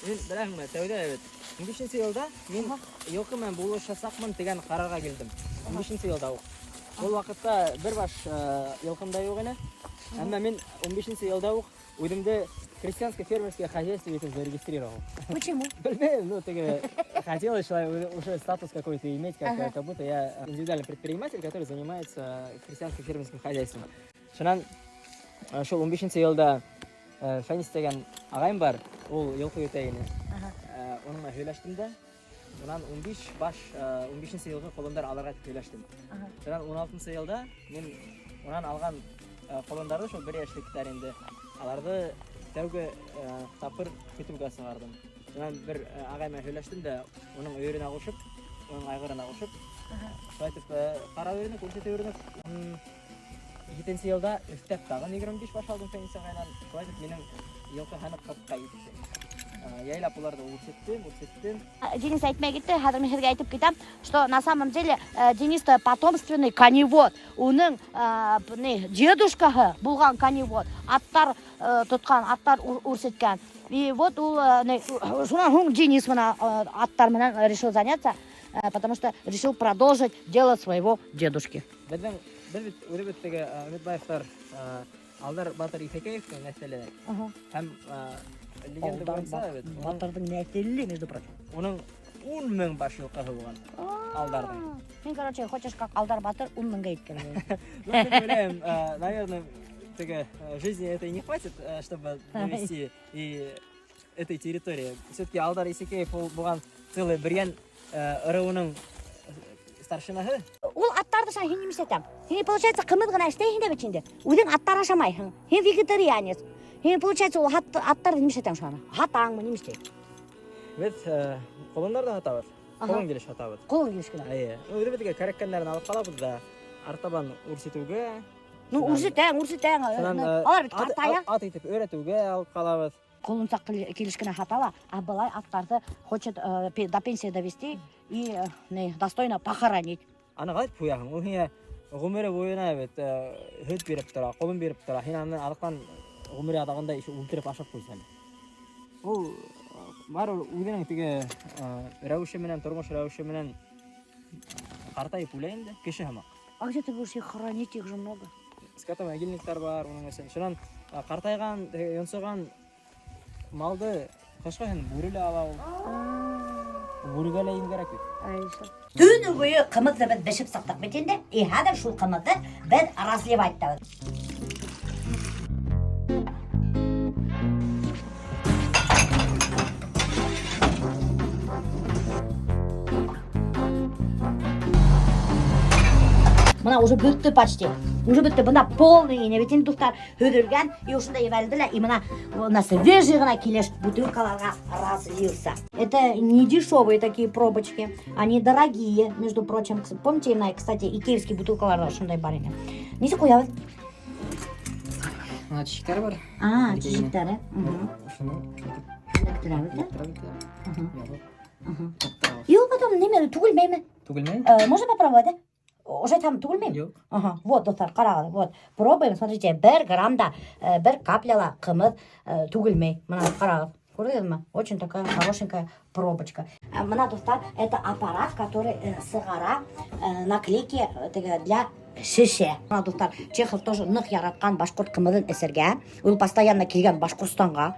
Мин беләһеңме, тәүҙә бит 15 йылда мин йылҡы менән булышасаҡмын тигән ҡарарға килдем. 15 йылда уҡ. Ул ваҡытта бер баш йылҡым да юҡ ине. Әммә мин 15 йылда уҡ үҙемде крестьянско фермерское хозяйство итеп зарегистрировал. Почему? Белмәйем, ну, теге хотелось шулай уже статус какой-то иметь, как будто я индивидуальный предприниматель, который занимается крестьянско-фермерским хозяйством. Шунан шул 15 йылда Фәнис тигән ағайым бар, ул йылҡы йөрөтә ине. Уның менән һөйләштем дә, унан 15 баш, 15 йылғы ҡолондар алырға тип һөйләштем. Шунан 16 йылда мин унан алған ҡолондарҙы, шул бер йәшлектәр инде, аларҙы тәүге тапҡыр көтөүгә сығарҙым. Шунан бер ағай менән һөйләштем дә, уның өйөрөнә ҡушып, уның айғырына ҡушып, шулай итеп ҡарап йөрөнөк, үрсетеп йөрөнөк. 7 йылда өҫтәп тағын 25 баш алдым Фәнис ағайҙан. Шулай итеп минең йылҡы һаны 40-ҡа етте. Яйлап уларҙы үрсеттем, үрсеттем. Денис әйтмәй китте, хәҙер мин һеҙгә әйтеп китәм, что на самом деле Денис потомственный коневод. Уның дедушкаһы булған коневод, аттар тотҡан, аттар үрсеткән. И вот ул шунан һуң Денис бына аттар менән решил заняться, потому что решил продолжить дело своего дедушки. Беҙҙең, беҙ бит үҙебеҙ теге Өмөтбаевтар, Алдар батыр Иҫәкәевтең нәҫеле. Һәм легенда Алдар буйынса бит, батырҙың нәҫеле, между прочим. Уның 10 мең баш йылҡыһы булған Алдарҙың. Һин, короче, хочешь как Алдар батыр 10 меңгә еткән. Ну, мин уйлайым, наверное, теге жизни этой не хватит, чтобы довести и этой территории. Все-таки Алдар Исекеев ул булған целый Бөрйән ырыуының старшинаһы. Ул аттарҙы һин нимә эшләтәң? Һин, получается, ҡымыҙ ғына эшләйһең дә бит инде. Үҙең аттар ашамайһың. Һин вегетарианец. Һин, получается, ул аттарҙы нимә эшләтәң шуны? Һатаңмы, нимә эшләйһең? Беҙ ҡолондарҙы һатабыҙ. Ҡолон килеш һатабыҙ. Ҡолон килеш кенә. Эйе. Үҙебеҙгә кәрәккәндәрен алып ҡалабыҙ ҙа, артабан үрсетеүгә. Ну, үрсетәң, үрсетәң. Шунан, Алар бит ҡартая. ат итеп өйрәтеүгә алып ҡалабыҙ. Ҡолонсаҡ килеш кенә һата ла, а былай аттарҙы хочет до пенсии довести и достойно похоронить. Аны ҡалай ҡуяһың? Ул һиңә ғүмере буйына бит һөт биреп тора, ҡолон биреп тора. Һин аны аҙаҡтан ғүмере аҙағында еще үлтереп ашап ҡуйһаң. Ул барыбер үҙенең теге рәүеше менән, тормош рәүеше менән ҡартайып үлә инде, кеше һымаҡ. А где ты будешь их хоронить, их же много? Скотомогильниктар бар, уның өсөн. Шунан ҡартайған, теге йонсоған малды ҡышҡа һин бүре лә ала ул. Бүрегә лә им кәрәк бит. Төнө буйы ҡымыҙҙы беҙ бешеп сыҡтыҡ бит инде. И хәҙер шул ҡымыҙҙы беҙ разливать итәбеҙ. Бына уже бөттө почти. Уже бөттө. Бына полный ине бит инде, дуҫтар, һөҙөлгән. И ошонда ебәрелде лә, и бына у нас свежий ғына килеш бутылкаларға разлился. Это не дешевые такие пробочки. Они дорогие, между прочим. Помните, на, кстати, икеевский бутылкалар ошондай бар ине. Нисек ҡуябыҙ? Бына тишектәр бар. А, Бер тишектәр, э? Шуны Эләктерәбеҙ, э? ябып ҡаптырабыҙ. И ул потом нимә, түгелмәйме? Түгелмәй? Можно попробовать, э? Уже там түгелмәйме? Юҡ. Ага, вот, дуҫтар, ҡарағыҙ, вот. Пробуем, смотрите, бер грамм да, бер капля ла ҡымыҙ түгелмәй. Бына ҡарағыҙ. Күрҙегеҙме? Очень такая хорошенькая пробочка. Бына, дуҫтар, это аппарат, который сығара наклейки теге для шешә. Бына, дуҫтар, Чехов тоже ныҡ яратҡан башҡорт ҡымыҙын эсергә. Ул постоянно килгән Башҡортостанға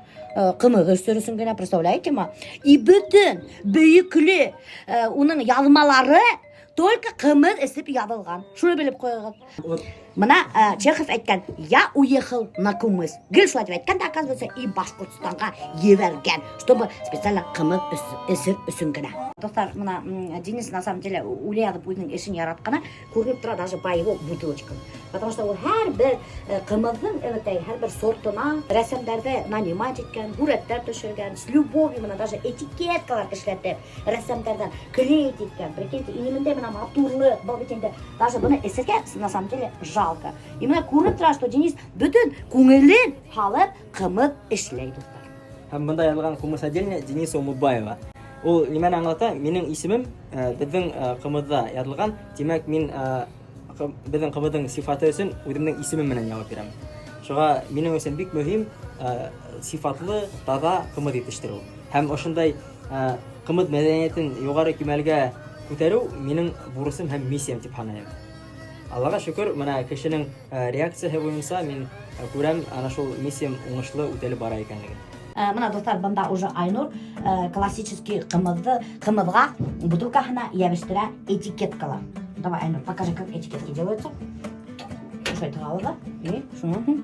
ҡымыҙ эсер өсөн генә, представляете ма? И бөтөн бөйөклө уның яҙмалары только ҡымыҙ эсеп яҙылған. Шуны белеп ҡуйығыҙ. Вот. Бына Чехов әйткән, я уехал на кумыс. Гел шулай тип әйткән дә, оказывается, и Башҡортостанға ебәргән, чтобы специально ҡымыҙ эсер өсөн генә. Дуҫтар, бына Денис на самом деле үлә яҙып үҙенең эшен яратҡаны күренеп тора даже по его бутылочкам. Потому что ул һәр бер ҡымыҙҙың, әлбиттә, һәр бер сортына рәсемдәрҙе нанимать иткән, һүрәттәр төшөргән, с любовью бына даже этикеткалар эшләтеп, рәсемдәрҙән клеить иткән. Прикиньте, инемендә бына матурлыҡ, был бит инде даже быны эсергә на самом деле жалко. И бына күренеп тора, что Денис бөтөн күңелен һалып ҡымыҙ эшләй, дуҫтар. Һәм бында яҙылған ҡымыҙ отдельно Дениса Умутбаева. Ул нимәне аңлата? Минең исемем беҙҙең ҡымыҙҙа яҙылған. Тимәк, мин беҙҙең ҡымыҙҙың сифаты өсөн үҙемдең исемем менән яуап бирәм. Шуға минең өсөн бик мөһим сифатлы, таҙа ҡымыҙ етештереү. Һәм ошондай ҡымыҙ мәҙәниәтен юғары кимәлгә күтәреү минең бурысым һәм миссиям тип һанайым. Аллаға шөкөр, мына кешенең реакцияһы буйынса мин күрәм, ана шул миссиям уңышлы үтәлеп бара икәнлеген. Мына, дуҫтар, бында уже Айнур классический ҡымыҙҙы ҡымыҙға бутылкаһына йәбештерә этикеткалар. Давай, Айнур, покажи, как этикетки делаются. Ошолай тығабыҙ ҙа. И шунан һуң.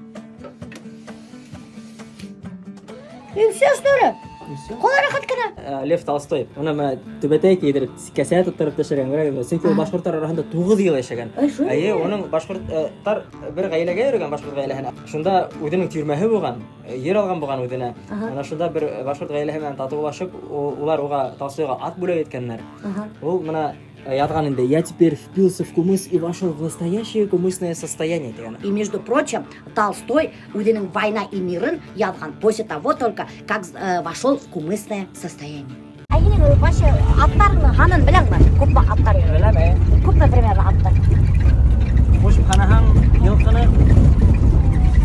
И все, что ли? И все. Ҡалай рәхәт кенә. Лев Толстой уны мына түбәтәй кейҙереп, кәсә тоттороп төшөргән, күрәгеҙме? Сөнки ул башҡорттар араһында 9 йыл йәшәгән. Ай, шул. Эйе, уның башҡорттар бер ғаиләгә йөрөгән, башҡорт ғаиләһенә. Шунда үҙенең тирмәһе булған, ер алған булған үҙенә. Ана шунда бер башҡорт ғаиләһе менән татыулашып, улар уға, Толстойға, ат бүләк иткәндәр. Ул мына яҙған инде: «Я теперь впился в кумыс и вошел в настоящее кумысное состояние», тигән. И, между прочим, Толстой үҙенең «Война и мир»ын яҙған после того только, как вошел в кумысное состояние. Ә һинең вообще аттарыңдың һанын беләңме? Күпме аттар? Беләм, э. Күпме примерно аттар? Ҡушып һанаһаң, йылҡыны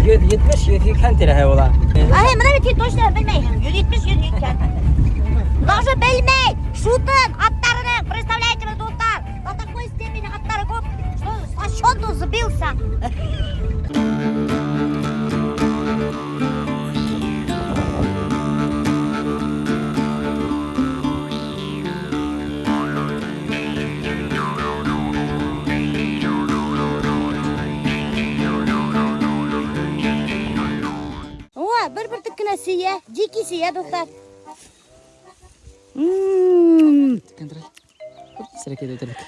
170-180 тирәһе була. Әй, мына бит һин точно белмәйһең. 170, 180. Даже белмәй. Шутын аттарының, представляете вы, дуҫтар? До такой степени аттары күп, что со счету сбился. О, бер бөртөк кенә сейә, дикий сейә, дуҫтар. Серәкәй үтерлек.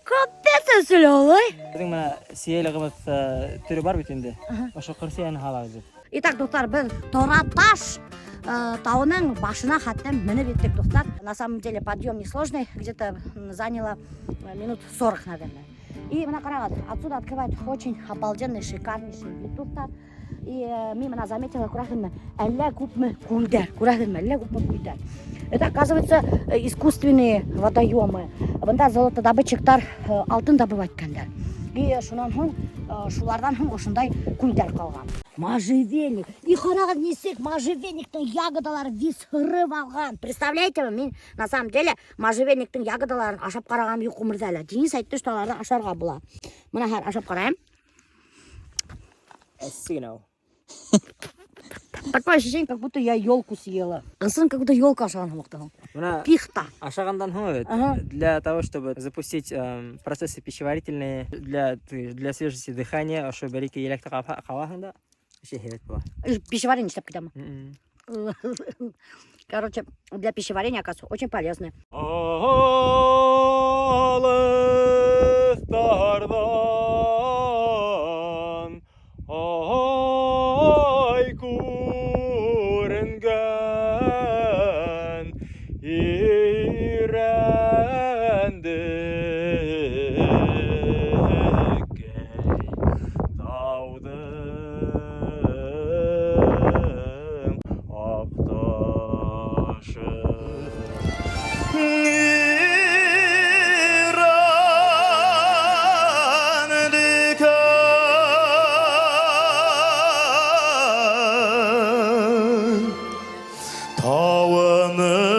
Капец һөйләй. Беҙҙең мына сейәлегебеҙ төрө бар бит инде. Ошо ҡыр сейәне һалабыҙ бит. Итак, дуҫтар, беҙ Тораташ тауының башына хәтлем менеп еттек, дуҫтар. На самом деле подъем несложный, где-то заняло минут 40, наверное. И мына ҡарағыҙ, отсюда открывает очень обалденный, шикарнейший вид, дуҫтар. И мин мына заметила, күрәһеҙме, әллә күпме күлдәр, күрәһеҙме, әллә күпме күлдәр. Это, оказывается, искусственные водоемы. Бында золотодобытчиктар алтын добывать иткәндәр. И шунан һуң, шуларҙан һуң ошондай күлдәр ҡалған. Можжевельник. И ҡарағыҙ, нисек можжевельниктың ягодалары висырып алған. Представляете, мин на самом деле можжевельниктың ягодаларын ашап ҡарағаным юҡ ғүмерҙә әле. Денис әйтте, что уларҙы ашарға була. Мына хәҙер ашап ҡарайым. Әсе генә ул. Такое ощущение, как будто я елку съела. Ысын, как будто елка ашаған һымаҡ. Мына Пихта. ашағандан һуң бит, для того, чтобы запустить процессы пищеварительные, для свежести дыхания, ошо бер ике еләкте ҡабаһың да, вообще һәйбәт була. Пищеварение эшләп китәме? М-м. Короче, для пищеварения, оказывается, очень полезны. Алыҫтарҙан ай күренгән Ирәндекәй тауҙың аҡ ташы. Ирәндекәй тауының.